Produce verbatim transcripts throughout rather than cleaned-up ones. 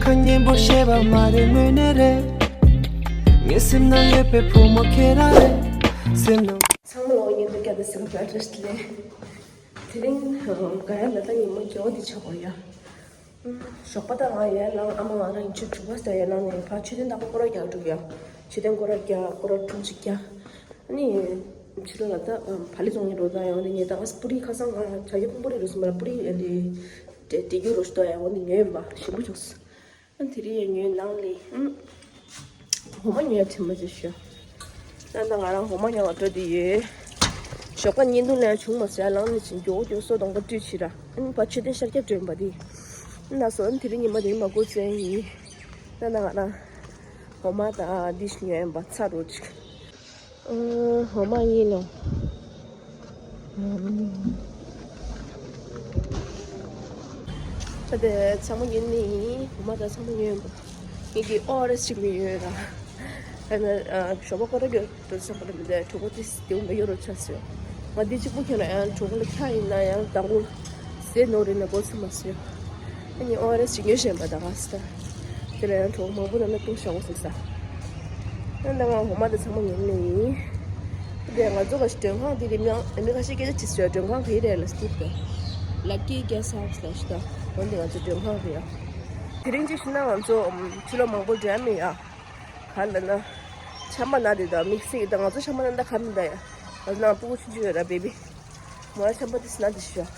གཉེན་པོ་ཤེས་པ་མ་རེད་དངོས་གནས་རེད། ངའི་སེམས་ནང་ཡོད་པའི་བུ་མོ་ཁྱེད་རང་རེད། སེམས་ནང་། ཚང་མ་ལོ་ཉིན་དུ་བསྐྱར་དུ་གཟིགས་པར་བཀྲ་ཤིས་བདེ་ལེགས། དེ་རིང་ག་ཡ་ལ་ད་ཉིན་མོ་རྒྱལ་བ་འདི་ཆགས་པ་ཡ། ཞོགས་པ་ད་ང་ཡར་ལངས། ཨ་མ་ང་རང་ཡིན་ཆུ་དྲུག་པ་ཟེར་ཡར་ལངས་ནས་ཕར་མཆོད་རྟེན་དང་པོ་སྐོར་ར་རྒྱག་འགྲོ་ཡ། མཆོད་རྟེན་སྐོར་ར་རྒྱག་སྐོར་ར་དྲུག་ཅིག་རྒྱག་ཨ་ནི་ཕྱི་ལོགས་ལ་ད་བག་ལེབ་བཙོང་གི་འགྲོ་ད་ཡ། འོ་ནི་ངས་ད་ང་པུ་རི་ཁ་སང་ང་བྱ་རྒྱུ་ཕུང་པོ་རི་རུ་སོང་བ་ལ་པུ་རི་ཨ་ནི་དེ་དེ་རྒྱུ་རུ་ཞུ་ད་ཡ། འོ་ནི་ཉོས་ཡིན་པ་ཞིམ་པོ་བྱུང་སོང་། ཨ་དེ་རིང་ཡ་ཉོས་ནང་ལས་ཨང་། འོ་མ་ཉོ་ཡ་དྲན་པ་ཅིག་ཤོག་ད་ལྟ་ང་རང་འོ་མ་ཉོ་བར་འགྲོ་དེ་ཡོད། ཞོགས་པ་བརྙན་ཐུང་ལེན་ཡ་བྱུང་མ་སོང་ཡ། ལངས་ནས་ཅིག་མགྱོགས་མགྱོགས་སོ་གདོང་པ་བཀྲུས་བྱས་ར། ཨ་ནི་ཕར་མཆོད་རྟེན་ཤར་རྒྱག་འགྲོ་ཡིན་པ་དེ། ཨ་ན་སོ་ཨ་ནི་དེ་རིང་ཉི་མ་དེ་རིང་མ་འགོར་ཚེ་ཡིན། ད་ལྟ་ང་རང་འོ་མ་དང་འདི་ཞིག་ཉོ་ཡིན་པ་ཚ་རོ་ཅིག་ཨ་འོ་མ་ཡིན་ནོ། ད་དེ་ཚང་མ་ཉོས་ནི་ཡིན། འོ་མ་ད་ཚང་མ་ཉོས་ཡིན་པ། ངེད་ཀྱི་ཨོ་རེ་ཞིག་མི་ཡོད་ར། ད་ནི་ཞོགས་པ་སྐོར་ར་རྒྱག་འགྲོ་ས་པ་ལ་མི་འདུག་གྲོད་ཁོག་དེ་དེའུ་མི་ཡོད་རོ་ཆགས་སོང་། ང་འདི་གཅིག་པུ་ཁྱོད་ལ་ཡང་གྲོད་ཁོག་ལ་འཁྱག་ཡིན་ན་ཡང་དང་པོ་ཟས་ནོར་རེད་ན་དགོས་ཚོད་མ་སོང་། ཨ་ནི་ཨོ་རེ་ཞིག་ཉོས་བཞིན་པ་ད་ག་ས། དེ་ལ་ཡང་གྲོད་ཁོག་མང་པོ་ན་ན་བཏུང་བཞག་དགོས་བསམ་ས། ཨ་ད་ང་འོ་མ་དེ་ཚང་མ་ཉོས་ནི་ཡིན། དེ་ང་ཚོ་ག་ཞིག་མགྲོན་ཁང་དེ་རེད། མི་མི་ཁ་ཤས་སྐད་ཆ་དྲིས་སོང་། མགྲོན་ཁང་ག་རེ་རེད་ལ་ཟེར་དུས། Lucky Guest House ལ་ཞིག་ད། འོན་ཏེ་ང་ཚོ་མགྲོན་ཁང་རེད་ཡ། དེ་རིང་ཅིག་ཞིག་ན་ང་ཚོ་ཕྱི་ལོགས་མང་པོ་འགྲོ་ཡ་མེད་ཡ། ག་ལ་ན། ཆམ་པ་ན་དེ་དང་དམིགས་བསལ་གྱི་ད་ང་ཚོ་ཆམ་པ་ན་ད་ག་མི་ད་ཡ། ང་ཚོ་ནང་སྤུ་གུ་ཆུང་ཆུང་ཡོད་ར་བེ་བི། མོ་ལ་ཆམ་པ་དེ་སི་ན་དེ་ཤོ།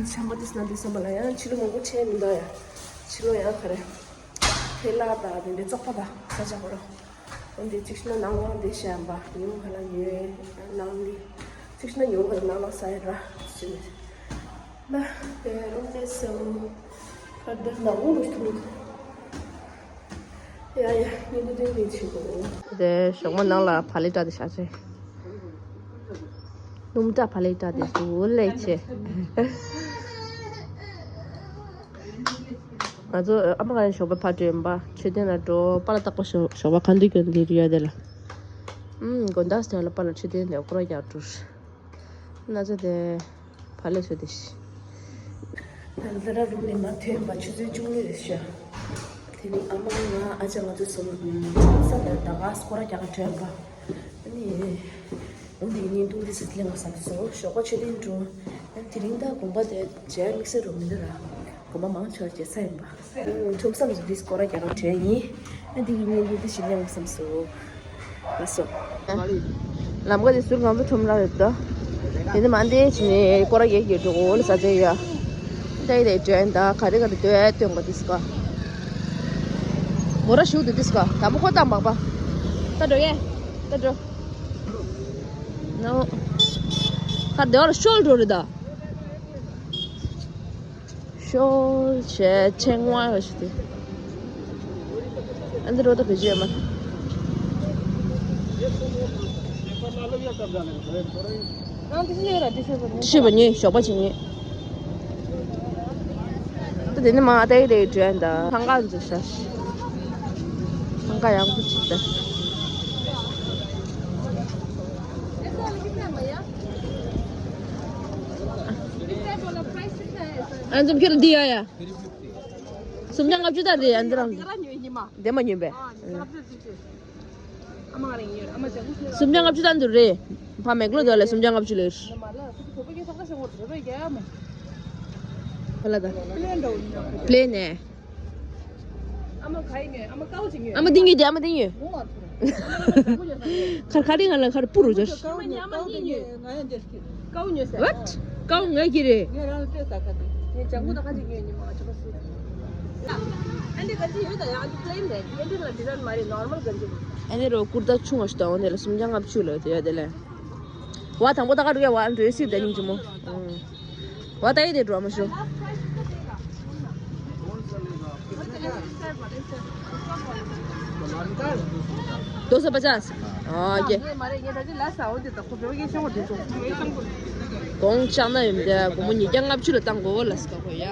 ཆམ་པ་དེ་སི་ན་དེ་བསམ་པ་ལ་ཡང་ཕྱི་ལོགས་མང་པོ་ཆེ་མི་འདུག་ཡ། ཕྱི་ལོགས་ཡང་ག་རེ། ཐལ་ལ་དང་དེ་འདྲའི་བཙོག་པ་དང་ས་ཆ་ཧོ་ར། འོན་ཏེ་གཅིག་ཤི་ན་ནང་ལོགས་འདི་བཤད་པ་ཉིན་མོ་ག་ལ་ཉོས་ནང་ལི། གཅིག་ཤི་ན་ཉིན་མོ་ག་ལ་ནང་ལོགས་ས་ཡ་ར་ཞུ་ནས། ན་དེ་རུང་དེ་སོང་། ཁ་བརྡ་ནག་མོ་རུ་ཐུག་ཡ་ཡ་ཉིན་དུ་དེ་མི་ཆུ་གོ། དེ་ཞོགས་མ་ནང་ལ་བག་ལེབ་བཀྲ་དེ་བཞག་ཚེ། སྣུམ་བཀྲ་བག་ལེབ་བཀྲ་དེ་འདུག་ལེ་ཆེ། ང་ཚོ་ཨ་མ་ག་ནས་ཞོགས་པ་ཕར་འགྲོ་ཡིན་པ། མཆོད་རྟེན་ལ་འགྲོ། པཱ་ལགས་རྟག་པར་ཞོགས་ཞོགས་པ་ཁ་འདོན་གྱོན་འདི་རུ་ཡོད་དེ་ལ། ཨུམ་དགོང་དག་སྟེང་ལ་པཱ་ལགས་མཆོད་རྟེན་ལ་སྐོར་ར་རྒྱག་འགྲོ། ན་ཚ་དེ་བག་ལེབ་བཟོས་ཏེ་ཤི། ད་ལྟ་ར་རུམ་ནས་མ་ཐོན་པ་ཆུ་ཚོད་བཅུ་གཉིས་རེད་ཤག་དེ་ནི་ཨ་མ་ང་ཨ་ཅག་ང་ཚོ་གསུམ་ཁྲོམ་ས་ལ་ད་ག་སྐོར་ར་རྒྱག་ག་འགྲོ་ཡིན་པ། ཨ་ནི། འོ་འདི་བརྙན་ཐུང་འདི་ཟིག་ལེན་དགོས་བསམ་སོང་། ཞོགས་པ་མཆོད་རྟེན་འགྲོ། ཨ་དེ་རིང་ད་དགོན་པ་དེ་མཇལ་དམིགས་བསལ་རུ་མི་འདུག་ར། དགོན་པ་མང་ཆེ་བ་མཇལ་ཚར་ཡིན་པ། ཁྲོམ་ས་མི་ཟིག་འདི་སྐོར་ར་རྒྱག་ག་འགྲོ་ཡིན། ཨ་འདི་གི་བརྙན་ཐུང་འདི་ཞིག་ལེན་དགོས་བསམ་སོང་། ལགས་སོ། ལམ་ཀ་དེ་ཟུར་ང་ཚོ་ཁྲོམ་ར་རེད་དོ། དེ་ནི་མ་འདི་ཕྱི་ནས་སྐོར་ར་རྒྱག་གི་འགྲོ་གོ་ལ་ས་ཆ་ཡ། ད་ཡི་དེ་འགྲོ་ཡིན་ད་ག་རེ་ག་རེ་འདོད་སྟོན་གོ་དིས་ཀ་མོ་ར་ཞུགས་དུ་དིས་ཀ་དམ་པོ་ཁོ་དང་མག་པ། ད་འགྲོ་ཡེ། ད་འགྲོ། ནའོ། ཁར་དེ་བར་ཤོལ་འགྲོ་རེད་ད། ཤོལ་བྱས་ཆེན་ཝང་ལ་ཞུགས་དུ། ཨ་འདི་རོ་ད་བེད་སྤྱོད་མ། ཤི་བ་ཉེ་ཞོགས་པ་ཆེ་ཉེ། ད་དེ་ནི་མ་ཏའི་ཏའི་བྲོས་ད་ལྷང་ག་འཛུལ་ཤ། ལྷང་ག་ཡག་པོ་ཅིག་ད། ཨ་འཛོམས་ཁྱོད་འདི་ཡ་ཡ། སུམ་བརྒྱ་ལྔ་བཅུ་ད་རེད་ཨ་འདི་རང་། དེ་མ་ཉོས་པས། སུམ་བརྒྱ་ལྔ་བཅུ་ད་འདུག་རེད། ཕ་མེག་ལོ་དོ་ལ་སུམ་བརྒྱ་ལྔ་བཅུ་ལེར། ཧ་ལ་ད། པླེན་ནས། ཨ་མ་འདི་ཉོས་དེ་ཨ་མ་འདི་ཉོས། ཁར་ཁ་རི་ང་ལ་ཁར་པུ་རུ་ཇོ། What? ཀའུ་ང་གི་རེད། ངས་རང་ལ་སྤྲད་ས་ཁ་དེ། ངས་ལྗང་གུ་དང་ཁ་ཅིག་ཉོས་ནི་མ་ཆོག་པ་སུ། ཨ་འདི་ག་ཅི་ཡོད་ད་ཡང་འདི་པླེན་རེད། འདི་ལ་ཌི་ཛའིན་མ་རེད། ནོར་མལ་ག་ཅི་རེད། ཨ་ནི་རོ་ཀུར་ཏ་ཆུང་བ་ཞིག་དང་འོ་ནི་ལ་སུམ་བརྒྱ་ལྔ་བཅུ་ལ་དེ་ཡོད་དེ་ལས། བ་དང་པོ་ད་ག་རུ་ཡ་བ་འགྲོ་སྲིད་དེ་སྙིང་རྗེ་མོ། བ་ད་ཡི་དེ་འགྲོ་མ་ཤོ། दो सौ पचास। ཨོ་ཀེ། གོང་ཆག་ན་ཡོད་དེ་སྒོར་མོ་ཉིས་བརྒྱ་ལྔ་བཅུ་ལ་བཏང་དགོས་ལ་སྐ་ཁོ་ཡ།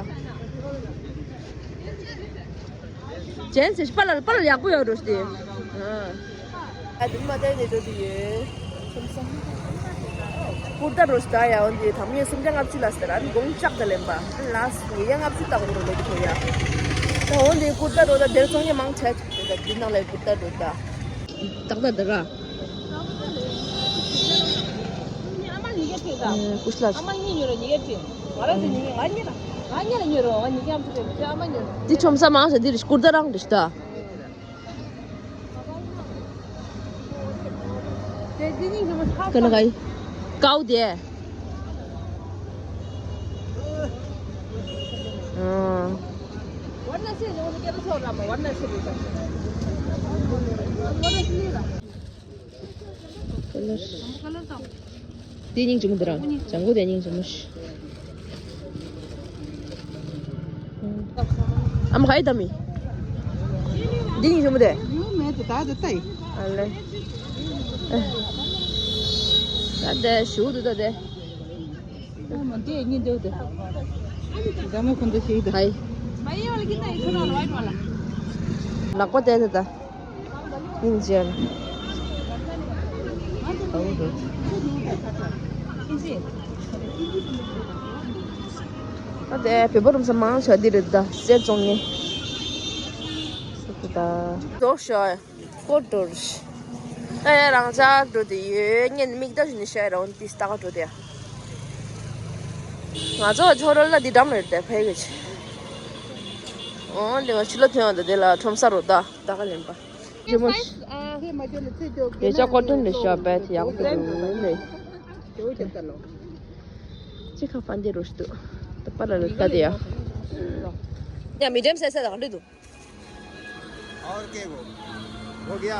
ཅན་ཚེ་པ་ལ་པ་ལ་ཡག་པོ་ཡོད་འགྲོ་སྟེ། ཨ་དེ་མ་བལྟས་ནས་འགྲོ་དུས་ཡོད། ཀུར་ཏ་རོ་ཤི་ད་ཡ་འོན་ཏེ་དམ་ངས་སུམ་བརྒྱ་ལྔ་བཅུ་ལ་ཟེར་ཨ་ནི་དགོང་ལྕགས་ད་ལེན་པ་ལ་ཉིས་བརྒྱ་ལྔ་བཅུ་བཏང་འགྲོ་ལེ་གི་ཐོ་ཡ། ད་འོ་འདི་ཀུར་ཏ་འགྲོ་ད། དེར་ཚོང་གཉེར་མང་ཆེ་འདུག་ད། འདི་ནང་ལ་ཀུར་ཏ་འགྲོ་ད། ཏག་ཏག་འདི་ར། ཨ་མ་ཉིས་ཀ་བྲིས་ད། ཨ་ཀུ་ཤ་ལ། ཨ་མ་གཉིས་ཉོས་ར། ཉིས་ཀ་བྲིས། ང་ར་དེ་ཉིས་ཀ། ང་གཉིས་ལ། ང་གཉིས་ལ་ཉོས་ར། ང་ཉིས་ཀ་ཨམ་ཆི་རེད། ཨ་མ་ཉོས་ར། འདི་ཁྲོམ་ས་མང་ཆེ་འདི་རེད། ཀུར་ཏ་རང་རེད་ད། ཀ་ན་ག་ཡི། ཀའོ་དེ། ཨ། དེ་སྙིང་རྗེ་མོ་འདི་རང་། ལྗང་གུ་དེ་སྙིང་རྗེ་མོ་ཞིག། ཨ་མ་ག་ཡི་ད་མི། འདི་སྙིང་རྗེ་མོ་དེ། ཡོད་མེད་དེ་ད་དེ་ལྟ་ཡི། ཨ་ལེ། ད་དེ་ཞུ་དུ་ད་དེ། ཨ་མ་དེ་སྙིང་རྗེ་དེ། ད་མ་ཁོང་དུ་ཞིག་ད། ཧའི། ལག་པ་དེ་དེ་ད། སྙིང་རྗེ། ཨ་དེ་བོད་པ་རུམ་ས་མང་ཆེ་འདི་རེད་ད། གསེར་བཙོང་ངེ་ད། རྫོགས་ཤོག་ཀོ་ཏོར། ཨེ་རང་ཅག་འགྲོ་དེ་ཡོད་ངེས་མིག་ལྟ་ཞིག་ནི་ཤ་ར་འོན་ཏིས་ལྟ་ག་འགྲོ་དེ། ང་ཚོ་ཆོ་རོལ་ལ་འདི་འགྲམ་རེད་དེ་ཕེ་གི་ཆེ། འོན་ཏེ་ང་ཕྱི་ལོ་ཐོན་ཡོང་དེ་དེ་ལ་ཁྲོམ་ས་རོ་ད་ད་ག་ལེན་པ། ཇི་མོ་ཞིག་ཡེ་ཅག་ཀོ་ཏོན་ལས་ཤ་བེད་ཡག་པོ་འདུག་ལེ། ཅི་ཁ་ཕན་དེ་རོ་ཞིག་འདུག་ད་པ་ལ་ལ་ད་དེ་ཡ། ཡ་མི་འགྲེམ་སེ་སེ་ད་ག་འདྲ་འདུག और क्या वो? हो गया?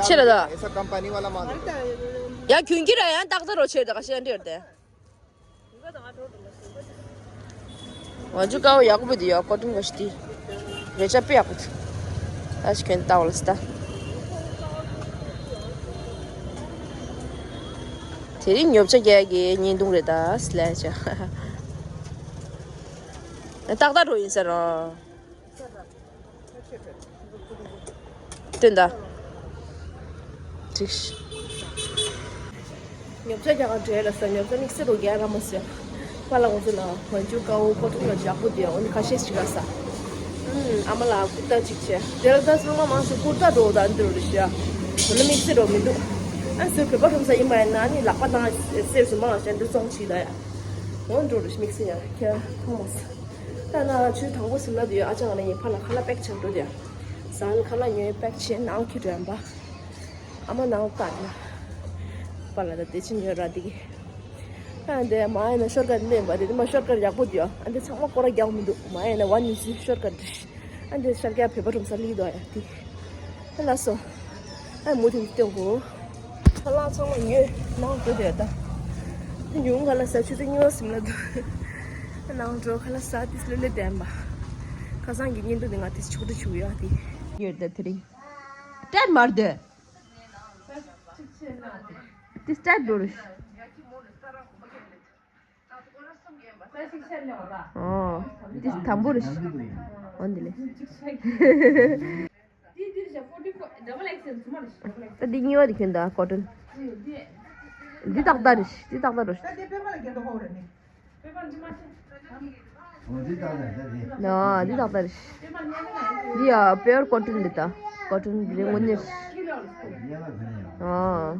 ཆེ་རེད་ད། ऐसा कंपनी वाला माल है। ཡ་ཁྱོད་ཀྱི་ར་ཡང་ཏག་ཏག་རོ་ཆེ་རེད་ད། ག་ཤེད་འདྲེར་ཏེ། ང་ཚོ་ཀའོ་ཡག་པོ་འདུག་ཡ། ཀོ་ཏོན་ག་ཤི་ཏི། རེ་ཅག་དཔེ་ཡག་པོ་འདུག་ད་ཤི་ཁྱོད་ལྟ་བ་ལ་སི་ད། དེ་རིང་ཉོ་ཆ་རྒྱག་གི་བརྙན་ཐུང་རེད་ད་སི་ལེ་ཆ། ཏག་ཏག་འགྲོ་ཡིན་ཟེར་རོ། སྟོན་ད། ཅིག་ཉོ་ཆ་རྒྱག་ག་འགྲོ་ལ་ས། ཉོ་ཆ་དམིགས་བསལ་རོ་རྒྱག་ར་མ་ཟེར། པ་ལ་ང་ཚོ་ལ་ང་ཚོ་ཀའོ་ཀོ་ཏོན་ལ་ཡག་པོ་དེ་འོ་ནི་ཁ་ཤས་ཤིག་ག་ས། ཨུམ། ཨ་མ་ལ་ཀུར་ཏ་ཅིག་བྱས། དེ་ལ་ད་ཚང་མ་མང་ཆེ་ཀུར་ཏ་འགྲོ་ད་འདི་རུ་རེད་ཤག་འོ་ན་དམིགས་བསལ་རོ་མི་འདུག་ཨ་ཟེར་བོད་པ་ཁྲོམ་ས་ཡིན་པ་ཡིན་ན་ནི་ལག་པ་ནང་གསེར་སུ་མང་ཤ་འདི་བཙོང་ཆི་ད་ཡ། འོ་འགྲོ་རུ་དམིགས་བསལ་ཡ་ཁྱེད་ཐོང་མ་ས། ད་ན་ཆུ་དང་པོ་སིམ་ལ་དུ་ཡོད། ཨ་ཅག་ང་ནི་ཕ་ལ་ཁ་ལག་པེག་ཆགས་འགྲོ་དེ། ཟ་ཁ་ལག་ཉོས་པེག་བྱས་ནང་ཁྱི་འགྲོ་ཡམ་པ། ཨ་མ་ནང་བཏང་ན། པ་ལ་ད་དེ་ཕྱིན་ཡོད་ར་དེ་གི། ཨ་འདི་མ་ཡིན་ན་ཤོར་ཀར་ནས་པ་དེ་མ་ཤོར་ཀར་ཡག་པོ་དེ་ཡོད། ཨ་འདི་ཚང་མ་སྐོར་ར་རྒྱག་མི་འདུག་མ་ཡིན་ན་ཝ་ནི་ཚི་ཤོར་ཀར་འགྲིག་ཨ་འདི་ཤར་རྒྱག་བོད་པ་ཁྲོམ་ས་ལི་དོ་ཡ་དེ། ཨ་ལ་སོ། ཨ་མུ་མཐུད་སྟོན་གོ་ཁ་ལག་ཚང་མ་ཉོས་ནང་འགྲོ་དེ་ད། ཉུང་ཁ་ལག་ཟ་ཆུ་ཚོད་ཉི་མ་སིམ་ལ་འདུག་ནང་འགྲོ་ཁ་ལག་ཟ་དེ་སློ་ལེ་བསྟན་པ། ཁ་སང་གི་བརྙན་ཐུང་དེ་ང་དེ་ཆོག་ཏུ་ཆུ་ཡོད་དེ། ཡོད་ད་དེ་རིང་། སྤྲད་མར་དེ། དེ་སྤྲད་འགྲོ་རུ། ཨོ། འདི་དམ་པོ་རེད། འོ་འདི་ལས། ད་འདི་གཉིས་པ་འདི་ཁྱོད་ད་ཀོ་ཏོན། འདི་ཏག་ཏག་རེད། འདི་ཏག་ཏག་རེད། ཨ་འདི་ཏག་ཏག་རེད། འདི་ཡ་པེ་ཡར་ཀོ་ཏོན་འདི་ད་ཀོ་ཏོན་འདི་རེད་དངོས་གནས། ཨ།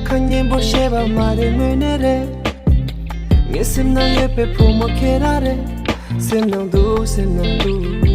ཁ་སྙན་པོ་བཤད་པ་མ་རེད་དངོས་གནས་རེད། ངའི་སེམས་ནང་ཡོད་པའི་བུ་མོ་ཁྱེད་རང་རེད། སེམས་ནང་འདུག་སེམས་ནང་འདུག